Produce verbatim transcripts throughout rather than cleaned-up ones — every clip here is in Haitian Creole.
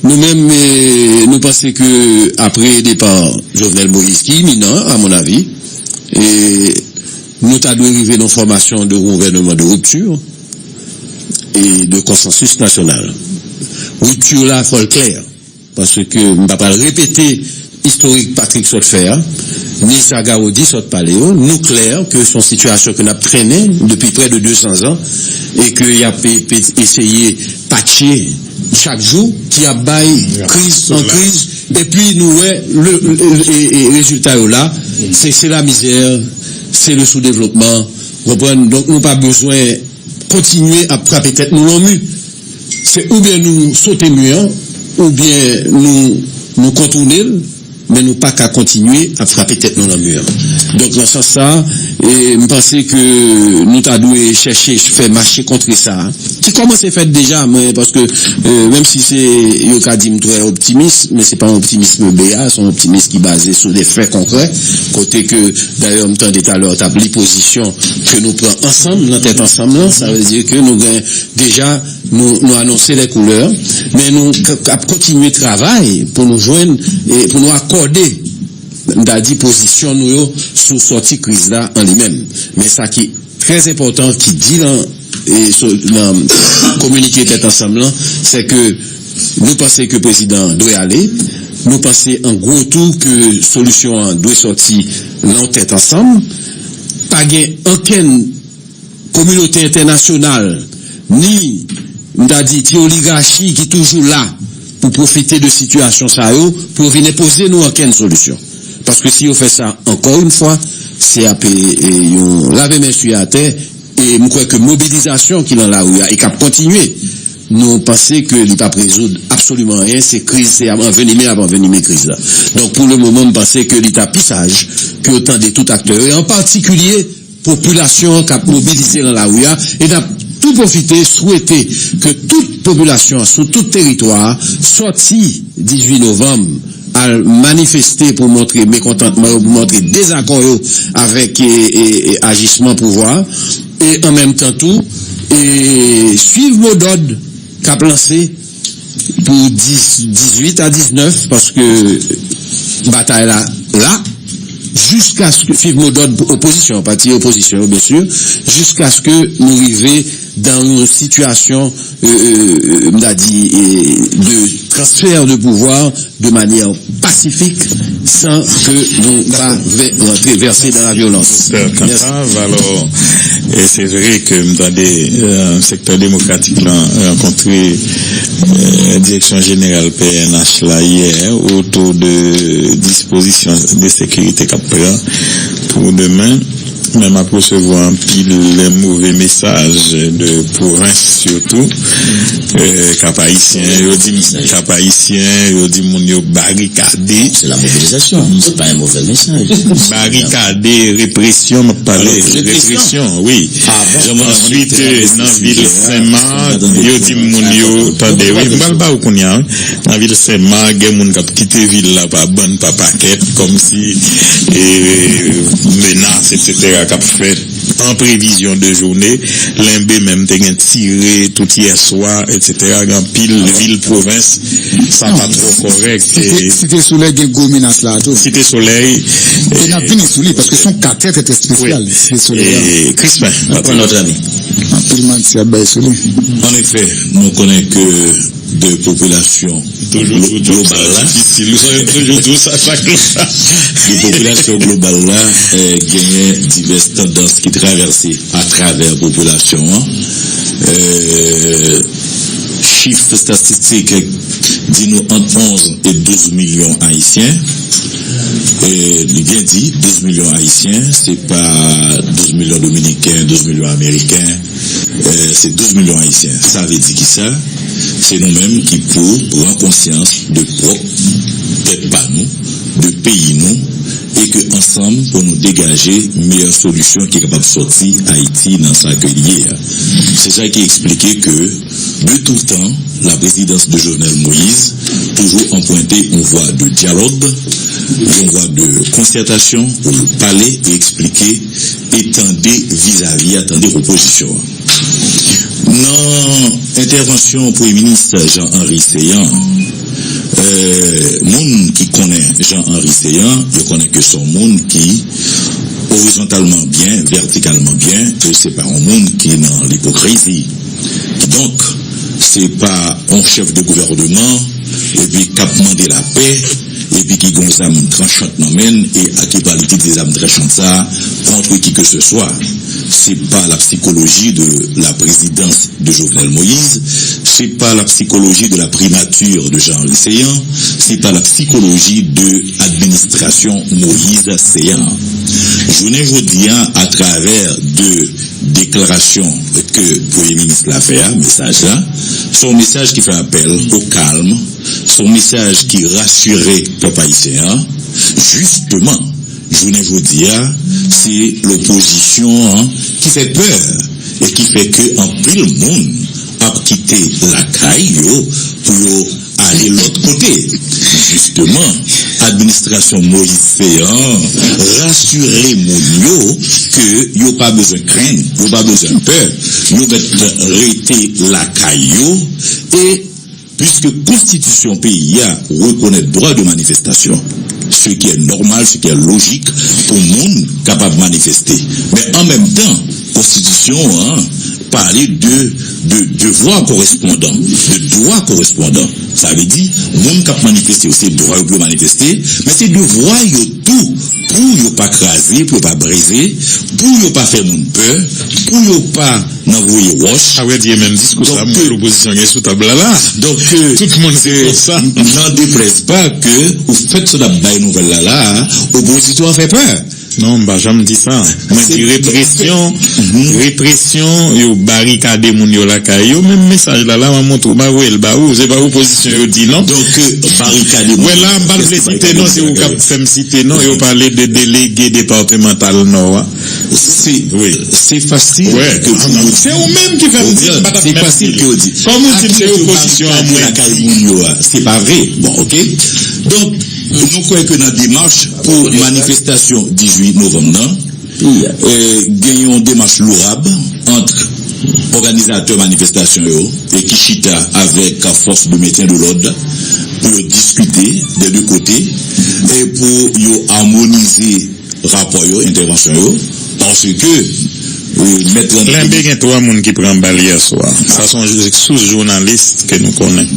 Nou menm, eh, nou panse ke apre depa Jovenel Moïse, ki iminan, à mon avis, eh, nou ta dwe rive nan fòmasyon de gouvènman de ripti e de konsansis nasyonal. Ripti la, fò l klè. Paske m pa pral repete istorik Patrick sot fè a, ni sa Gawodi sot pale yo. Nou klè ke se yon sitiyasyon ke n ap trennen depi prè de de san zan e ke y ap pe, pe eseye patche chak jou, ki ap bay kriz an kriz. Epi nou wè le, le- e, e rezilta yo la, se, se lamizè, se le soudevlopman, konprann? Donk nou pa bezwen kontinye ap frape tèt nou nan mi. Se oubyen nou sote mi an, oubyen nou, nou kontounen l, men nou pa ka kontinye ap frape tèt nou nan mi an. Donk, nan sans sa, e, m panse ke nou ta dwe chèche fè mache kontre sa, ki kòmanse fèt deja, men paske, e, menm si se, yo ka di m trè optimis, men se pa yon optimism beya, se yon optimis ki baze sou de fè konkrè, kote ke, dayè, m tande talè, w t ap li pozisyon ke nou pran ansanm, nan tèt ansanm lan, sa vle di ke nou gen deja, nou, nou anonse lè koulè, men nou k- ap kontinye travay pou nou jwenn, e pou nou akòde, m ta di, pozisyon nou yo sou sòti kriz la an li menm. Men sa ki trè enpòtan, ki di nan, e, so- nan kominike tèt ansanm lan, se ke nou panse ke prezidan an dwe ale, nou panse an gwo tou ke solisyon an dwe sòti nan yon tèt ansanm, pa gen okenn kominote entènasyonal, ni, m ta di, ti oligachi ki toujou la pou pwofite de sitiyasyon sa yo, pou yo vin enpoze nou okenn solisyon. Paske si yo fè sa ankò yon fwa, se ap, e, e, yon lave men sou atè, e m kwè ke mobilizasyon ki nan lari a e k ap kontinye, nou panse ke li p ap rezoud absoliman anyen, se kriz, se ap anvenime, ap anvenime kriz la. Donk, pou le moman, m panse ke li ta pi saj ke yo tande tout aktè yo, e an patikilye popilasyon an k ap mobilize nan lari a, e n ap tou pwofite swete ke tout popilasyon an sou tout teritwa a sòti dizuit novanm al manifeste pou montre mekontantman yo, pou montre dezakò yo avèk, e, e, e, ajisman pouvwa a, e an menm tan tou, e, swiv modòd k ap lanse pou dis, dizuit a diznèf, paske batay la, la, jiskaske, swiv modòd opozisyon, pati opozisyon yo, byen si, jiskaske nou rive dan yon sitiyasyon, e, e, e, m ta di, e, de transfè de pouvwa de manyè pasifik, san ke nou pa vè- rantre, vèse dan la vyolans. Mèsi. Alò, e se vre ke m tande, e, sektè demokratik lan rankontre, e, direksyon jeneral P N H la yè otou de dispozisyon de sekirite k ap pran pou demen. Men m ap resevwa anpil move mesaj de pwovens sitou. E, Kap Ayisyen, yo di m, Kap Ayisyen, yo di moun yo barikade. Se la mobilisation, c'est pas un mauvais message. Barikade, represyon, m ap pale, represyon, wi. Answit, nan vil Senmak, yo di m moun yo, tande, wi, m pral ba ou kounye a, wi. Nan vil Senmak, gen moun k ap kite vil la pa bann, pa pakèt, kòmsi, e, menas, etsetera, k ap fèt an previzyon de jounen, Lenbe menm te gen tire tout yè swa, etsetera. Gen anpil vil pwovens, sa pa twò kòrèk. Site, Site Solèy gen gwo menas la tou. Site Solèy. E n ap vini sou li, paske se yon ka trè, trè, trè espesyal, Site Solèy la. E Krispen, pran lòt ane. Anpil manti ap bay sou li. Anefè, nou konnen ke de popilasyon global la. Toujou di w sa, chak jou. De popilasyon global la, eh, genyen divès tandans ki travèse atravè popilasyon an. Eh, chif estatistik di nou ant onz e douz milyon Ayisyen. Eh, li byen di, douz milyon Ayisyen, se pa douz milyon Dominiken, douz milyon Ameriken. Eh, se douz milyon Ayisyen. Sa vle di kisa? Se nou menm ki pou pran konsyans de pwòp tèt pa nou, de peyi nou, e ke ansanm pou nou degaje meyè solisyon ki kapab sòti Ayiti nan sa ke li ye a. Se sa ki eksplike ke, de tout tan, la présidence de Jovenel Moïse toujou anprente yon vwa de dyalòg, yon vwa de konsètasyon pou l pale e eksplike e tande vizavi a, tande opozisyon an. Nan entèvansyon Premye Minis Jean Henry Céant, Euh, moun ki konnen Jean Henry Céant, yo konnen ke se yon moun ki orizontalman byen, vètikalman byen, e se pa yon moun ki nan lipokrizi. Kidonk, se pa yon chèf de gouvènman, epi k ap mande lapè, epi ki gon zam tranchan nan men l, e a ki pral itilize zam tranchan sa kont ki ke se swa. Se pa la psychologie de la présidence de Jovenel Moïse, c'est pas la psychologie de la primature de Jean-Henry Céant, c'est pas la psychologie de administration Moïse Céant. Jounen jodi a, atravè de deklarasyon ke Premye Minis la fè a, mesaj la, se yon mesaj ki fè apèl o kalm, se yon mesaj ki rasire pèp ayisyen an, jisteman, jounen jodi a, se lopozisyon an ki fè pè e ki fè ke anpil moun ap kite lakay yo pou yo ale lòt kote. Jisteman, administrasyon Moïse Céant rasire moun yo ke yo pa bezwen krenn, yo pa bezwen pè, yo mèt rete lakay yo e Puiske konstitisyon peyi a rekonèt dwa de manifestasyon, ce qui est normal, ce qui est logique pou moun kapab manifeste. Men an menm tan, konstitisyon an pale de, de devwa korespondan, de dwa korespondan. Sa vle di, moun k ap manifeste yo, se dwa yo pou yo manifeste, men se devwa yo tou pou yo pa kraze, pou yo pa brize, pou yo pa fè moun pè, pou yo pa nan voye wòch. Sa vle di, e menm diskou sa, moun lopozisyon gen sou tab la la. Donk, euh, tout moun se konsa. N'en déplaise pas que ou fèt sot ap bay nouvèl la la, opozisyon an fè pè. Non, m pa janm di sa. Mwen di represyon, represyon, yo barikade moun yo lakay yo, menm mesaj la la, mwen montre w, mwen voye l ba ou, se pa opozisyon yo di non. Donk, euh, barikade moun yo. Wè la, m pa t vle site non, se ou k ap fè m site non, yo pale de delege depatmantal Nò a. Se, se fasil ke pou yo di. Se ou menm ki fè m di m pa t ap mèt di l. Kòm ou di m se opozisyon an mwen di. Lakay moun yo a, se pa vre. Bon, oke. Donk, nou kwè ke nan demach pou manifestasyon dizuit novanm nan, euh, gen yon demach lorab ant òganizatè manifestasyon yo e ki chita avèk fòs de mentyen de lòd pou yo diskite de de kote e pou yo amonize rapò yo, entèvansyon yo, paske, euh, mèt Landry Michel gen twa moun ki pran bal yè swa. Sa se yon sous jounalis ke nou konnen.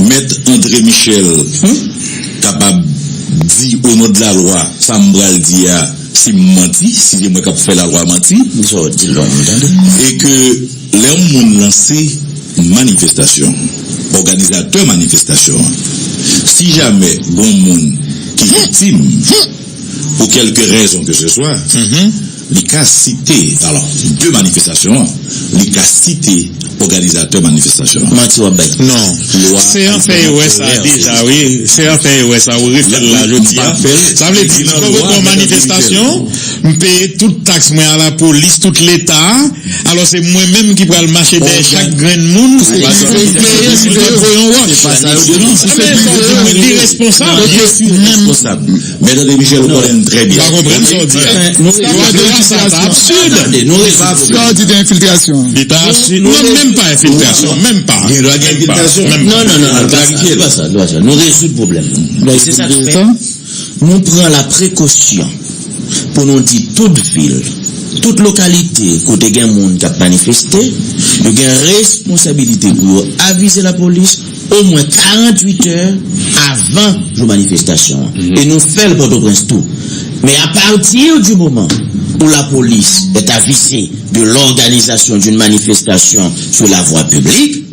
Mèt André Michel kapab di o non de la lwa sa m pral di a, si m manti, si se mwen k ap fè lalwa manti. Sa w di lòm, tande. E ke lè yon moun lanse manifestasyon, òganizatè manifestasyon an, si jamè gon moun ki viktim, pou kèlke rezon ke se swa, li ka site, alò, de manifestasyon an, li ka site òganizatè manifestasyon an. Manti w ap bay. Non. Se an fè erè sa deja, wi. Se an fè erè sa, ou refè l la jodi a. Sa vle di, konvokatè manifestasyon, m peye tout taks mwen a lapolis, tout leta, alò se mwen menm ki pral mache dèyè chak grenn moun, m peye si m voye yon wòch. Li responsab. Mèt André Michel, ou konnen l trè byen. Ou pa konprann sa w di a. Sa w di de enfiltrasyon. Li ta asire. Non, menm pa enfiltrasyon, menm pa. Gen dwa gen enfiltrasyon. Non, non, non, non, pa sa, pa sa, pa sa. Nou rezoud pwoblèm nan. Se sa k fè nou pran la prekosyon pou nou di tout vil, tout lokalite kote gen moun k ap manifeste, yo gen responsabilite pou yo avize lapolis omwen karanntuit è avan jou manifestasyon an. E nou fè l Pòtoprens tou. Mais à partir du moment où la police est avisée de l'organisation d'une manifestation sur la voie publique,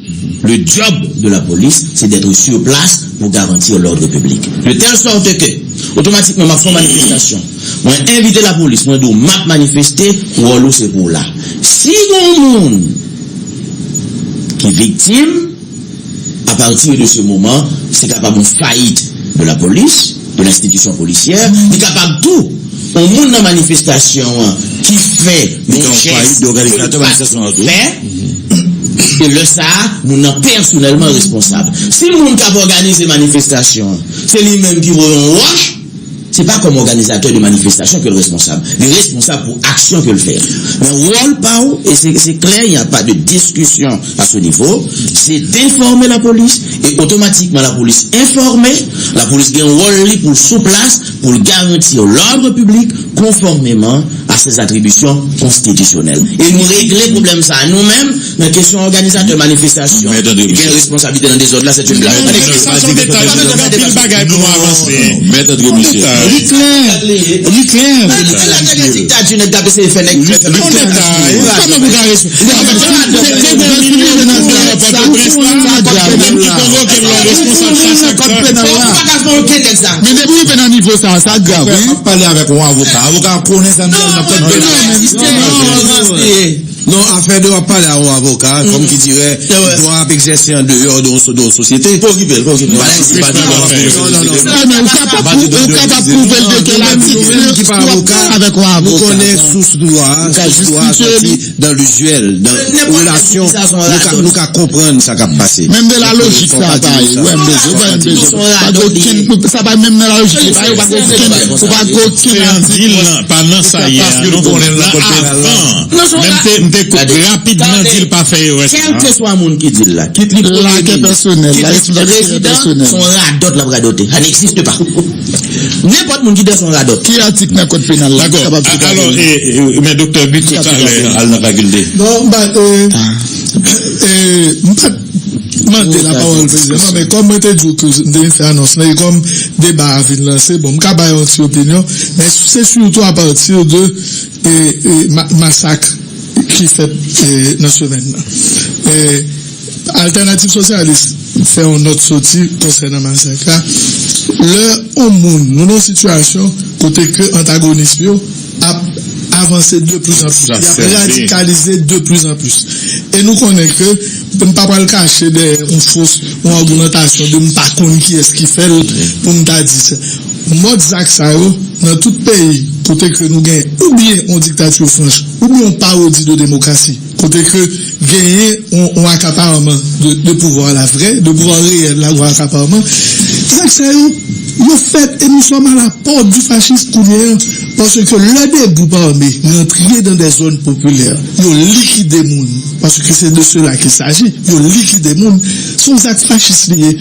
le job de la police, c'est d'être sur place pour garantir l'ordre public. De telle sorte que, otomatikman, m ap fè yon manifestasyon. Mwen envite lapolis, mwen di w, m ap manifeste, wòl ou se pou w la. Si gon moun ki viktim, à partir de ce moment, se kapab yon fayit de la police, de l'institution policière, li kapab tou, yon moun nan manifestasyon an ki fè yon jès ke li pa t fè, e lè sa a, moun nan pèsonèlman responsab. Si moun k ap òganize manifestasyon an, se li menm ki voye yon wòch, Se pa kòm òganizatè de manifestasyon ke l responsab. Li responsab pou aksyon ke l fè. Men wòl pa w, e se, se klè, il n'y a pas de discussion à ce niveau, se d'informer la police, e otomatikman lapolis enfòme, lapolis gen wòl li pou l sou plas, pou l garantir l'ordre public conformément à ses attributions constitutionnelles. E nou regle pwoblèm sa a nou menm, nan kesyon òganizatè manifestasyon ki gen responsablite nan dezòd la, se yon blag. Sa se yon deta, anpil bagay pou nou avanse. Mèt André Michel. Li klè, li klè. Diktati nèg k ap eseye fè nèg fè. Yon deta, kòman pou ka responsab? Se de milyon moun nan Pòtoprens la, ki konvoke l la, responsab sa, sa, sa. Men depi rive nan nivo sa, sa grav, wi. Pale avèk yon avoka. Avoka konnen sa, nan kòd penal. Non, afè de w ap pale a yon avoka, kòm ki dirè, dwa ap egzèse an deyò de yon so-, de yon sosyete. Pa okipe l, pa okipe l. Non, non, non. Men ou kapab, ou, ou kapab pwouve l de ke l a di ki pa avoka, avèk yon avoka. Nou konnen sous dwa, sous dwa sòti dans l'usuel, dans relasyon, nou ka, nou ka konprann sa k ap pase. Menm de la lojik sa pa ye, ou wè, M B G, ou wè, M B G. Pa gen okenn, sa pa menm nan la lojik, sa yo pa gen okenn, ou pa gen okenn. Se yon dil nan, pa nan sa ye a, non, nan avan. Menm te, m te ko-, rapidman di l pa fè erè sa. Kèlkeswa moun ki di l la, kit li premye minis, kit li prezidan, se yon radòt l ap radote. Ça n'existe pas. Nenpòt moun ki di se yon radòt. Ki atik nan kòd penal la ki kapab sitwayen? Alò, e, e, men doktè Bito talè al nan fakilte. Non, m pa, e, e, m pa t mande lapawòl prezidan, non, men kòm mwen te di w ke m te vin fè anons lan, e kòm deba a vin lanse, bon, m ka bay yon ti opinyon, men se sitou apati de e, e, ma-, masak ki fèt, e, nan semèn nan. E, Altènativ Sosyalis fè yon nòt soti konsènan masak la. Lè yon moun, nou nan yon sitiyasyon kote ke antagonis yo ap avanse de plus en plus, y ap radikalize de plus en plus. E nou konnen ke nou pa pral kache dèyè yon fos, yon agimantasyon de m pa konn kiyès ki fè l pou m ta di sa. Mòd zak sa yo, nan tout peyi kote ke nou gen oubyen yon diktati franch, oubyen yon pawodi de demokrasi, kote ke genyen yon, yon akaparman de, de pouvwa la vrè, de pouvwa reyèl la, yon akaparman, zak sa yo, yo fèt e nous sommes à la porte du fascisme kounye a, paske lè de gwoup ame rantre dans des zones populaires, yo likide moun, paske se de cela qu'il s'agit, yo likide moun, se yon zak fachis li ye.